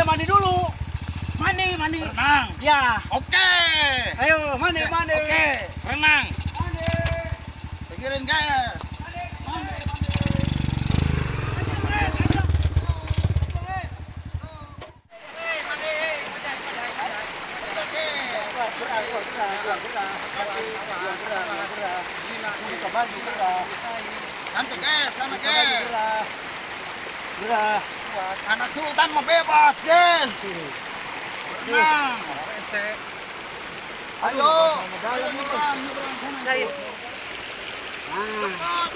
mandi dulu. Mandi, mandi. Renang. Ya. Oke. Ayo, mandi, mandi. Oke, renang. Mandi. Pikirin guys. Mandi, mandi. Nanti guys, sama guys. Anak sultan mau bebas, guys. Renang. Ayo. Ayo nyebrang, nyebrang sana. Cepat.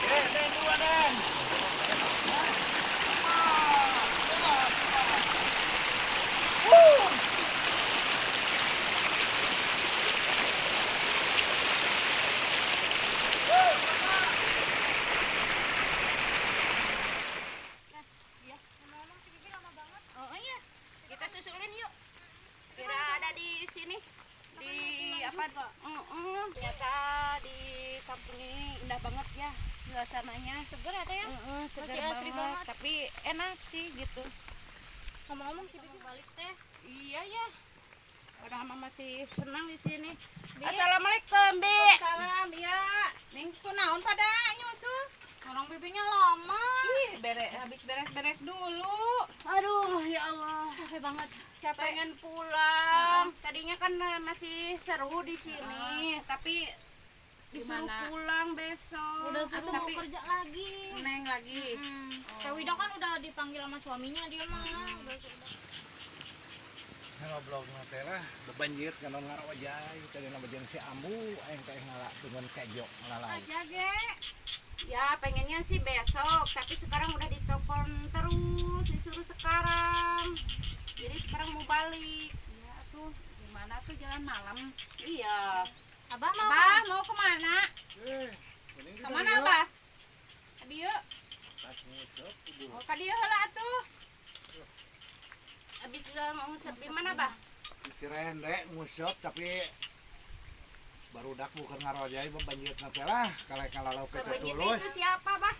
Den, dua, Den. Iya, ngomong-ngomong si Bibi lama banget. Oh iya, kita susulin yuk. Kira ada di sini di apa? Ternyata di kampung ini indah banget ya suasananya. Seger ya teh ya? Segar Masih asri banget. Tapi enak sih gitu. Ngomong-ngomong si Bibi balik teh. Iya ya. Orang mama masih senang di sini. Bi. Assalamualaikum, Bi. Salam, ya. Ning kunaon pada nyusul? Orang bibinya lama. Ih, habis beres-beres dulu. Aduh, ya Allah. Capek banget. Capek. Pengen pulang. Tadinya kan masih seru di sini, tapi disuruh Gimana? pulang besok. Udah suruh Tapi kerja lagi. Neng lagi. Teh Wida kan udah dipanggil sama suaminya dia mah. Udah sudah. Ngobrol teh lah, bebanjir kana ngarojay tadi nama jeung si Ambu aing teh ngala dengan kejo ngalalai. Aja ge. Ya pengennya sih besok, tapi sekarang udah ditelepon terus, disuruh sekarang. Jadi sekarang mau balik. Iya tuh, gimana tuh jalan malam? Iya. Abah mau Abah mau kemana? Kemana Abah? Kadieu. Tas nguseup kudu. Oh, kadieu heula atuh. Habis mau ngusep di mana, Bah? Cirende nguseup tapi barudak bukan ngarojay bebanjir teh lah kalai kalalau ke Bebanjir tulus. itu siapa, Bah?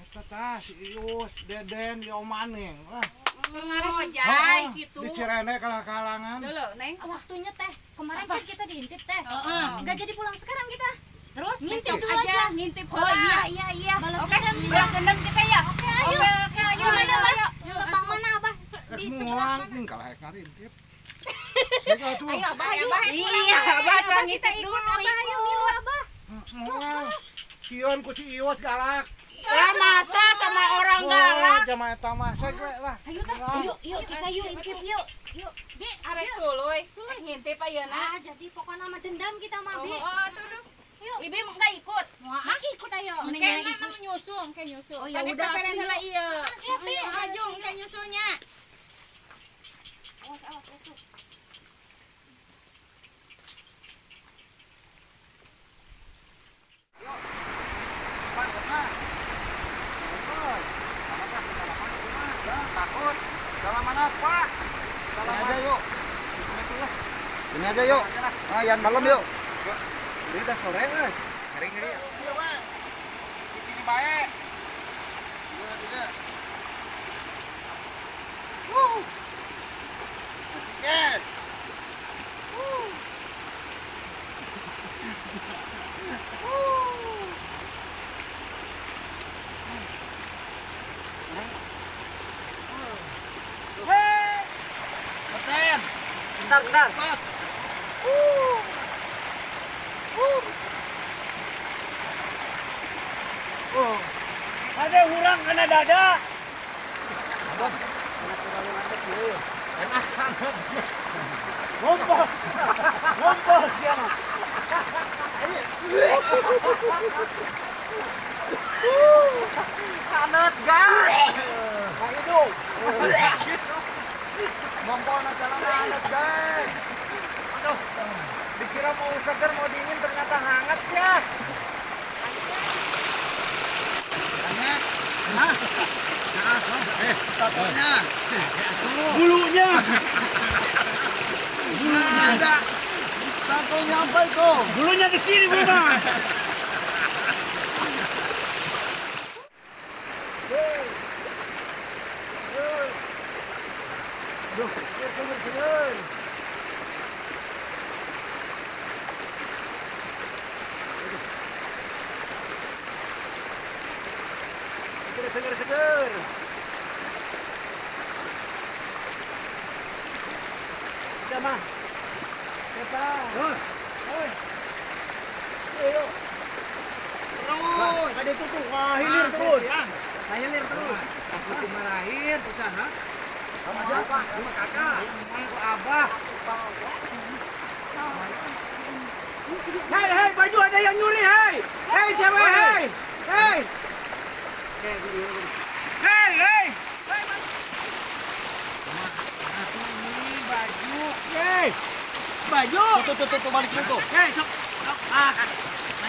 Eta tah si Ius, Deden, si Omaning lah. Ngarojay gitu. Di Cirende kalah kalangan. Dulu, Neng. Waktunya teh. Kemarin kan kita diintip teh. Heeh. Nggak jadi pulang sekarang kita. Terus Ngintip Besok dulu aja aja. ngintip Oh heula. iya iya iya. Balas Oke, dendam kita. balas dendam kita ya. Oke, ayo. Oke, oke, ayo, Gimana, ayo, Bah? ayo. Lembang mana Abah? Eh Di sebelah mulang mana? ning kalah ngarintip. Saya tuh. Ayo, Abah, ayo, Abah, pulang. Iya, Abah, Abah, jangan kita ngintip ikut, dulu, Abah, ayo milu Abah. Mulang. Sieun ku si Ius galak. Ya masa sama orang galak. Jama eta mah saya lah. Ayo tah, yuk, yuk kita yuk intip yuk. Yuk. Bi, arek tuluy. Ngintip ayeuna. Ah, jadi pokoknya nama dendam kita mah, Bi. Oh, tuh tuh. Yuk. Bibi mau nggak ikut? Wah, ikut ayo. Mending Engke ikut. mah nyusul, engke nyusul. Oh, ya Tadi udah, peperen atuh, heula ieu. Siap, Bi. Maju engke nyusulnya. Awas, awas, itu. Takut. Salaman apa? Ini aja yuk. Ini aja yuk. Ah, yang dalam yuk. Ini udah sore, guys. Ngeri-ngeri. Iya, Pak. Di sini baik. Iya, iya. Wuh. Asik, guys. Wuh. Wuh. Hei. Beten. Bentar, bentar. Cepat. Oh, Ada urang kena dada. Aduh, enak kan? Ngumpul. Ngumpul siapa? Kanat guys. Kang Idu. Ngompol na jalan anak, guys. Aduh, dikira mau seger mau dingin ternyata hangat ya. Hangat. Hah? Tatonya. Bulunya. Ada. Tatonya apa itu? Bulunya di sini, bulu. Seger, seger. Seger, seger, seger. Udah mah. Siapa? Terus. Oi. Ayo. Terus. Ada itu tuh, wah, hilir terus. Hilir terus. Aku dimarahin usaha. Sama siapa? Sama kakak. Sama abah. Hei, hei, baju ada yang nyuri, hei. Hei, cewek, hei. Hei. Hei, hei. Ini baju. Hei. Baju. Tuh, tuh, tuh, tuh, balik dulu tuh. Hei, sok. Sok. Ah.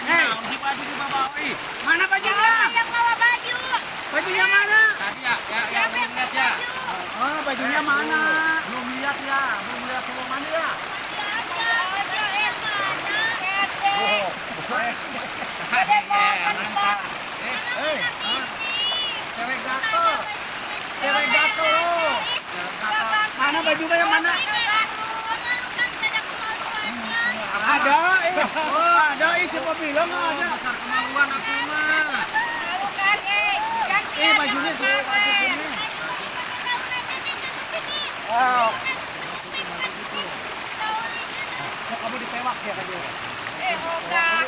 Hei, si baju di bawah, ih. Mana bajunya? Yang bawa baju. Bajunya mana? Tadi ya, ya, ya, belum lihat ya. Oh, bajunya mana? Belum lihat ya, belum lihat mana ya. Eh, cewek gatel. Cewek gatel lo. Mana bajunya yang mana? Ada, eh. Oh, ada, eh. Siapa bilang ada? Besar kemaluan aku mah. Eh, bajunya tuh, baju sini. Wow. Kok kamu ditewak ya tadi? Eh, enggak.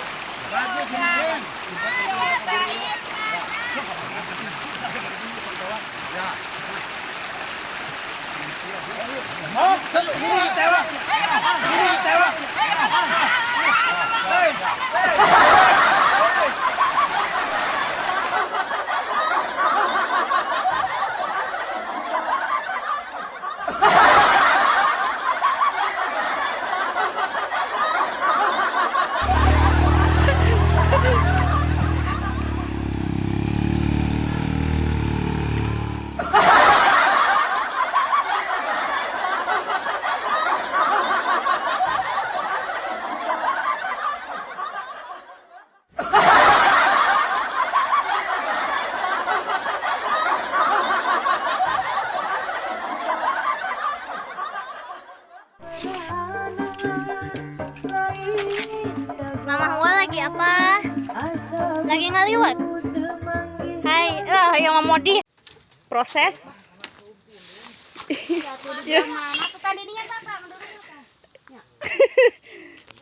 Baju sini. Ya. Oh, ini ditewak. Ini ditewak. Hei, hei. Mama Hua lagi apa? Lagi ngaliwat. Hai, lah yang mau di Proses. Ya.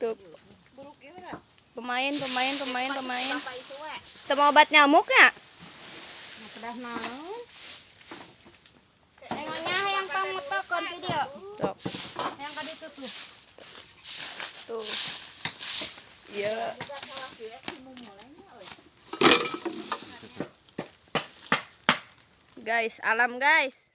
Tuh. Pemain, pemain, pemain, pemain. Temu obat nyamuk ya? Tengoknya yang pangmotokon video. Tuh. Yang kadi itu tuh. Tuh. Iya. Guys, alam guys.